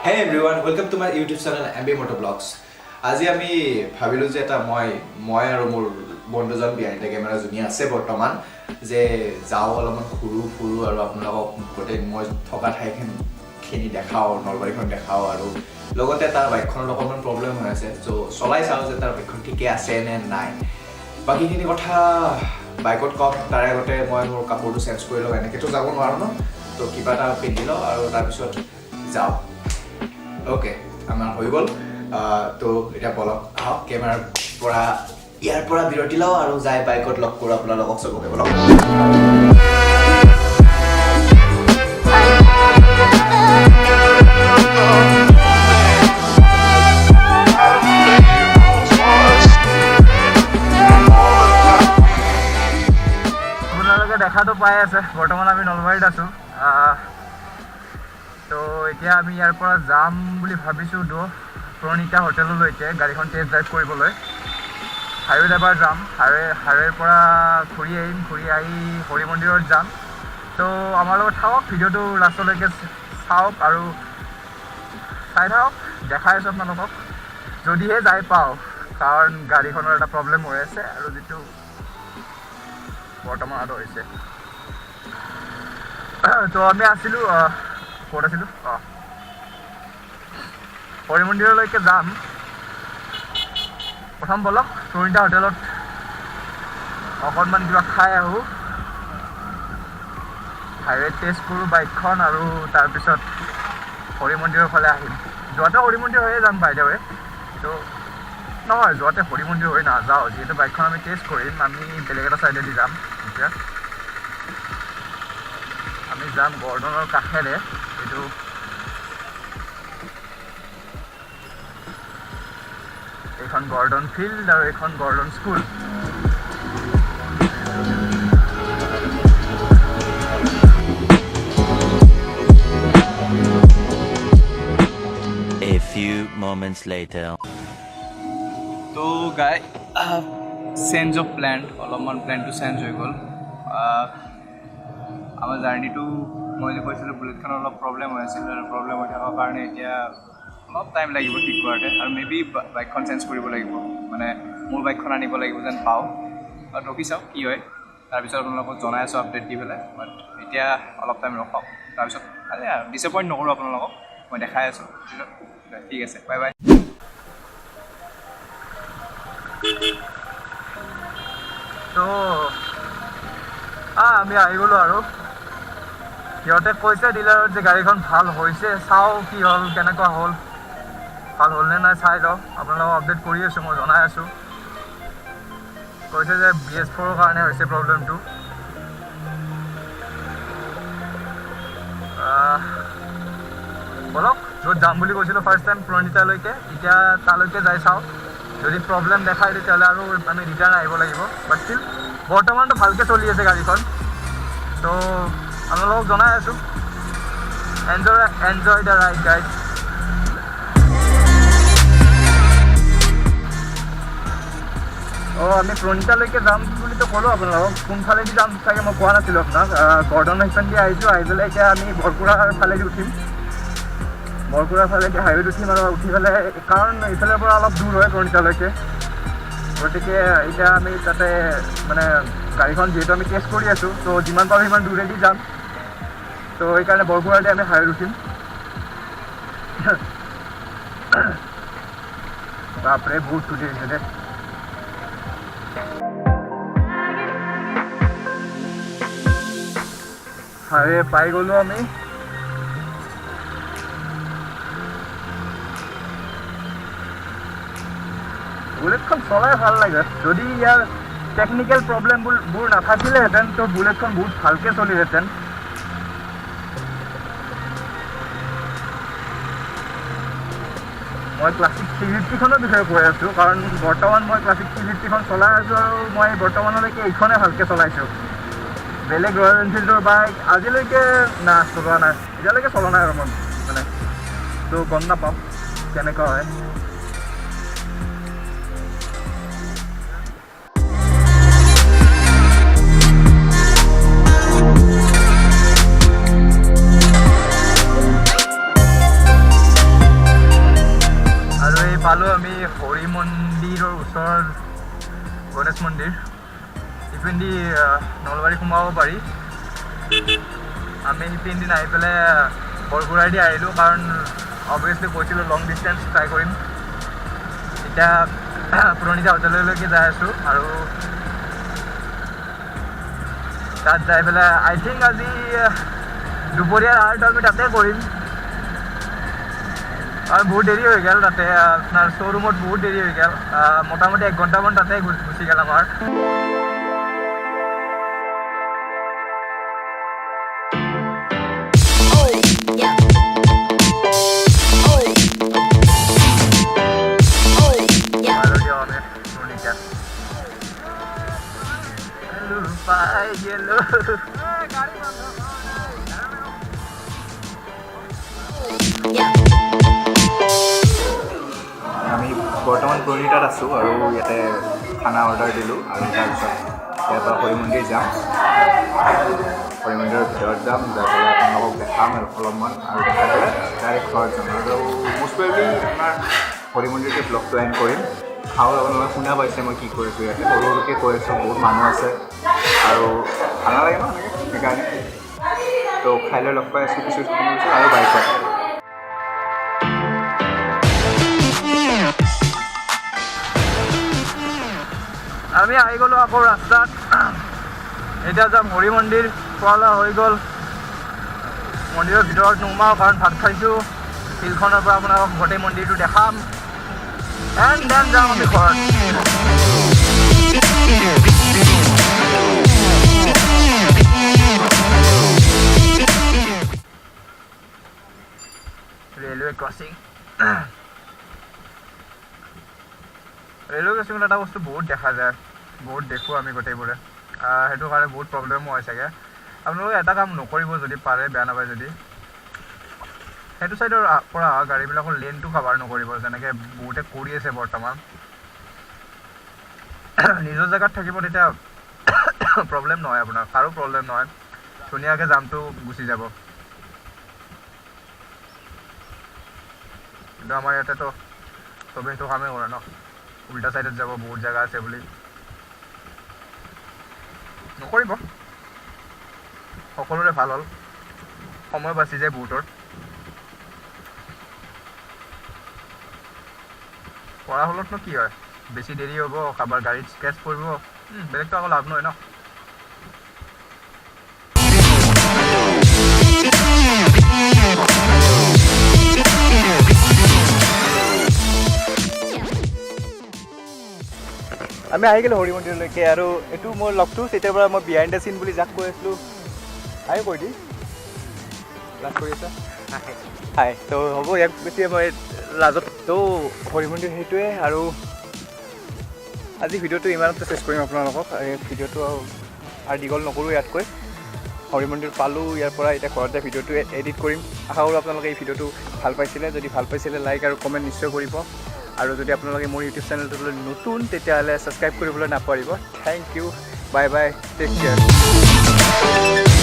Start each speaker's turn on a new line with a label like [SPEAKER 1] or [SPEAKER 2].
[SPEAKER 1] Hey everyone, welcome to my YouTube channel MB Moto Vlogs. আজি আমি ভাবিলোঁ যে এটা মই মই আৰু মোৰ বন্ধুজন বিহাইণ্ড the camera যোনে আছে বৰ্তমান, যে যাওঁ অলপমান ঘূৰোঁ ফুৰোঁ আৰু আপোনালোকক গোটেই মই থকা ঠাইখিনি দেখাওঁ, নলবাৰীখন দেখাওঁ আৰু লগতে তাৰ বাইকখনৰ অকণমান প্ৰব্লেম হৈ আছে, চ' চলাই চাওঁ যে তাৰ বাইকখন ঠিকে আছে নে নাই। বাকীখিনি কথা বাইকত কম। তাৰে আগতে মই মোৰ কাপোৰটো চেঞ্জ কৰি লওঁ, এনেকৈতো যাব নোৱাৰোঁ ন, ত' কিবা এটা পিন্ধি লওঁ আৰু তাৰপিছত যাওঁ। অ'কে, আমাৰ হৈ গ'ল। ত' এতিয়া বলক, আহক, কেমেৰাৰ পৰা ইয়াৰ পৰা বিৰতি লওঁ আৰু যাই বাইকত লগ কৰোঁ আপোনালোকক চবকে। বলক।
[SPEAKER 2] আপোনালোকে দেখাটো পাই আছে, বৰ্তমান আমি নলবাৰীত আছোঁ। ত' এতিয়া আমি ইয়াৰ পৰা যাম বুলি ভাবিছোঁ প্ৰণীতা হোটেললৈকে গাড়ীখন টেষ্ট ড্ৰাইভ কৰিবলৈ। হাইৱেত এবাৰ যাম, হাইৱেৰ পৰা ঘূৰি আহিম, ঘূৰি আহি হৰি মন্দিৰত যাম। ত' আমাৰ লগত থাকক, ভিডিঅ'টো লাষ্টলৈকে চাওক আৰু চাই থাকক, দেখাই আছোঁ আপোনালোকক যদিহে যাই পাওঁ, কাৰণ গাড়ীখনৰ এটা প্ৰব্লেম হৈ আছে আৰু যিটো বৰ্তমান হৈছে। তো আমি আছিলোঁ, ক'ত আছিলোঁ? অঁ, হৰি মন্দিৰলৈকে যাম। প্ৰথম বলক প্ৰণীতা হোটেলত অকণমান কিবা খাই আহোঁ, হাইৱে টেষ্ট কৰোঁ বাইকখন আৰু তাৰপিছত হৰি মন্দিৰৰ ফালে আহিম। যোৱাতে হৰি মন্দিৰ হৈয়ে যাম বাই the ৱে। তো নহয়, যোৱাতে হৰি মন্দিৰ হৈ নাযাওঁ, যিহেতু বাইকখন আমি টেষ্ট কৰিম, আমি বেলেগ এটা ছাইডেদি যাম। এতিয়া আমি যাম গৰ্ডনৰ কাষেৰে। এইটো এইখন গৰ্ডন ফিল্ড আৰু এইখন Gordon school.
[SPEAKER 3] A few moments later.
[SPEAKER 2] তো গাইজ, চেঞ্জ অফ প্লেন, অলপমান প্লেনটো চেঞ্জ হৈ গ'ল। আমাৰ জাৰ্ণিটো, মই যে কৈছিলোঁ বুলেটখনৰ অলপ প্ৰব্লেম হৈ আছিল আৰু প্ৰব্লেম হৈ থকাৰ কাৰণে এতিয়া অলপ টাইম লাগিব ঠিক কৰোঁতে আৰু মে বি বাইকখন চেঞ্জ কৰিব লাগিব, মানে মোৰ বাইকখন আনিব লাগিব যেন পাওঁ। আৰু ৰখি চাওঁ কি হয়, তাৰপিছত আপোনালোকক জনাই আছোঁ আপডেট দি পেলাই। বাট এতিয়া অলপ টাইম ৰখক, তাৰপিছত ডিচএপইণ্ট নকৰোঁ আপোনালোকক, মই দেখাই আছোঁ। ঠিক আছে, বাই বাই। তো আমি আহি গ'লোঁ আৰু সিহঁতে কৈছে ডিলাৰত যে গাড়ীখন ভাল হৈছে। চাওঁ কি হ'ল, কেনেকুৱা হ'ল, ভাল হ'ল নে নাই চাই লওঁ। আপোনালোকক আপডেট কৰি আছোঁ, মই জনাই আছোঁ। কৈছে যে BS 4ৰ কাৰণে হৈছে প্ৰব্লেমটো। বলক, য'ত যাম বুলি কৈছিলোঁ ফাৰ্ষ্ট টাইম প্ৰণীতালৈকে, এতিয়া তালৈকে যাই চাওঁ। যদি প্ৰব্লেম দেখায় তেতিয়াহ'লে আৰু আমি ৰিটাৰ্ণ আহিব লাগিব। বাট ষ্টিল বৰ্তমানতো ভালকৈ চলি আছে গাড়ীখন। ত' আপোনালোকক জনাই আছোঁ। Enjoy, enjoy the ride, guys. অঁ, আমি প্ৰণীতালৈকে যাম বুলিতো ক'লোঁ আপোনালোকক, কোনফালেদি যাম চাগে মই কোৱা নাছিলোঁ আপোনাক। গৰ্ডন সেইফালেদি আহিছোঁ, আহি পেলাই এতিয়া আমি বৰকুৰাৰ ফালেদি উঠিম। বৰকুৰাৰ ফালেদি হাইৱেত উঠিম আৰু উঠি পেলাই, কাৰণ ইফালৰ পৰা অলপ দূৰ হয় প্ৰণীতালৈকে, গতিকে এতিয়া আমি তাতে মানে গাড়ীখন যিহেতু আমি টেষ্ট কৰি আছোঁ, ত' যিমান পাৰোঁ সিমান দূৰেদি যাম। ত' সেইকাৰণে বৰকুৰাতে আমি হাইৱেত উঠিম। বাপৰে, বহুত ছুটি হৈছে দেই। হাইৱে পাই গ'লোঁ আমি। বুলেটখন চলাই ভাল লাগে। যদি ইয়াৰ টেকনিকেল প্ৰব্লেমবোৰ নাথাকিলেহেঁতেন, তো বুলেটখন বহুত ভালকৈ চলিলহেঁতেন। মই ক্লাছিক 350খনৰ বিষয়ে কৈ আছোঁ, কাৰণ বৰ্তমান মই ক্লাছিক 350খন চলাই আছোঁ আৰু মই বৰ্তমানলৈকে এইখনে ভালকৈ চলাইছোঁ। বেলেগ ৰয়েল এনফিল্ডৰ বাইক আজিলৈকে না চলোৱা নাই, এতিয়ালৈকে চলোৱা নাই আৰু মই মানে তো গম নাপাওঁ কেনেকুৱা হয়। গণেশ মন্দিৰ। ইপিনেদি নলবাৰী সোমাব পাৰি। আমি সিপিনেদি নাহি পেলাই বৰকুৰাইদি আহিলোঁ, কাৰণ অভিয়াছলি কৈছিলোঁ লং ডিষ্টেঞ্চ ট্ৰাই কৰিম। এতিয়া প্ৰণীতা হোটেললৈকে যাই আছোঁ আৰু তাত যাই পেলাই আই থিংক আজি দুপৰীয়াৰ আহাৰটো আমি তাতে কৰিম, আৰু বহুত দেৰি হৈ গ'ল তাতে আপোনাৰ শ্ব'ৰুমত বহুত দেৰি হৈ গ'ল। মোটামুটি এক ঘণ্টামান তাতে গুচি গ'ল আমাৰ।
[SPEAKER 4] Oh, yeah. Oh. Oh, yeah.
[SPEAKER 2] আৰু দিয়ক, আমি প্ৰণীতা পাই গ'লো।
[SPEAKER 4] Yeah.
[SPEAKER 1] আমি বৰ্তমান প্ৰণীতাত আছোঁ আৰু ইয়াতে খানা অৰ্ডাৰ দিলোঁ আৰু তাৰপিছত ইয়াৰ পৰা হৰি মন্দিৰ যাম। হৰি মন্দিৰৰ ভিতৰত যাম, যাই পেলাই আপোনালোকক দেখাম অলপমান আৰু দেখাই পেলাই ডাইৰেক্ট ঘৰত যাম। আৰু মষ্ট প্ৰবেবলি আপোনাৰ হৰি মন্দিৰতে ব্লগটো এণ্ড কৰিম। খাওঁ, আপোনালোকে শুনা পাইছে মই কি কৰিছোঁ ইয়াতে, সৰু সৰুকৈ কৈ আছোঁ, বহুত মানুহ আছে আৰু ভাল নালাগে ন এনেকৈ, সেইকাৰণে। তো খাই লৈ লগ পাই আছোঁ কিছু সময়ৰ পিছত আৰু বাইকত।
[SPEAKER 2] আমি আহি গ'লোঁ আকৌ ৰাস্তাত। এতিয়া যাম হৰি মন্দিৰ। খোৱা লোৱা হৈ গ'ল। মন্দিৰৰ ভিতৰত নোসোমাওঁ, কাৰণ ভাত খাইছোঁ। ফিল্ডখনৰ পৰা আপোনালোকক গোটেই মন্দিৰটো দেখাম, এণ্ড then যাম আমি ঘৰত। ৰেলৱে ক্ৰছিং, ৰেলৱে ক্ৰছিঙত এটা বস্তু বহুত দেখা যায়, বহুত দেখোঁ আমি গোটেইবোৰে। সেইটো কাৰণে বহুত প্ৰব্লেমো হয় চাগে। আপোনালোকে এটা কাম নকৰিব যদি পাৰে, বেয়া নাপায় যদি, সেইটো ছাইডৰ পৰা অহা গাড়ীবিলাকৰ লেনটো কাভাৰ নকৰিব, যেনেকৈ বহুতে কৰি আছে বৰ্তমান। নিজৰ জেগাত থাকিব, তেতিয়া প্ৰব্লেম নহয় আপোনাৰ, কাৰো প্ৰব্লেম নহয়, ধুনীয়াকৈ জামটো গুচি যাব। কিন্তু আমাৰ ইয়াতেতো চবেই সেইটো কামেই কৰে ন, উল্টা ছাইডত যাব বহুত জেগা আছে বুলি। নকৰিব, সকলোৰে ভাল হ'ল, সময় বাচি যায় বহুতৰ। কৰা হ'লতনো কি হয়, বেছি দেৰি হ'ব, কাৰোবাৰ গাড়ীত স্ক্ৰেচ পৰিব, বেলেগতো আকৌ লাভ নহয় ন।
[SPEAKER 1] আমি আহি গ'লোঁ হৰি মন্দিৰলৈকে আৰু এইটো মোৰ লগটো, তেতিয়াৰ পৰা মই বিহাইণ্ড the চিন বুলি যাক কৈ আছিলোঁ, হাই কৈ দি, লাজ কৰি আছা, হাই। তো হ'ব, ইয়াক বেছি মই লাজত। তো হৰি মন্দিৰ সেইটোৱে। আৰু আজি ভিডিঅ'টো ইমানতে চেছ কৰিম আপোনালোকক। এই ভিডিঅ'টো আৰু দীঘল নকৰোঁ ইয়াতকৈ। হৰি মন্দিৰ পালোঁ, ইয়াৰ পৰা এতিয়া ঘৰতে ভিডিঅ'টো এডিট কৰিম। আশা কৰোঁ আপোনালোকে এই ভিডিঅ'টো ভাল পাইছিলে। যদি ভাল পাইছিলে লাইক আৰু কমেণ্ট নিশ্চয় কৰিব। আৰু যদি আপোনালোকে মোৰ ইউটিউব চেনেলটোলৈ নতুন, তেতিয়াহ'লে ছাবস্ক্ৰাইব কৰিবলৈ নাপাহৰিব। Thank you, bye bye, take care.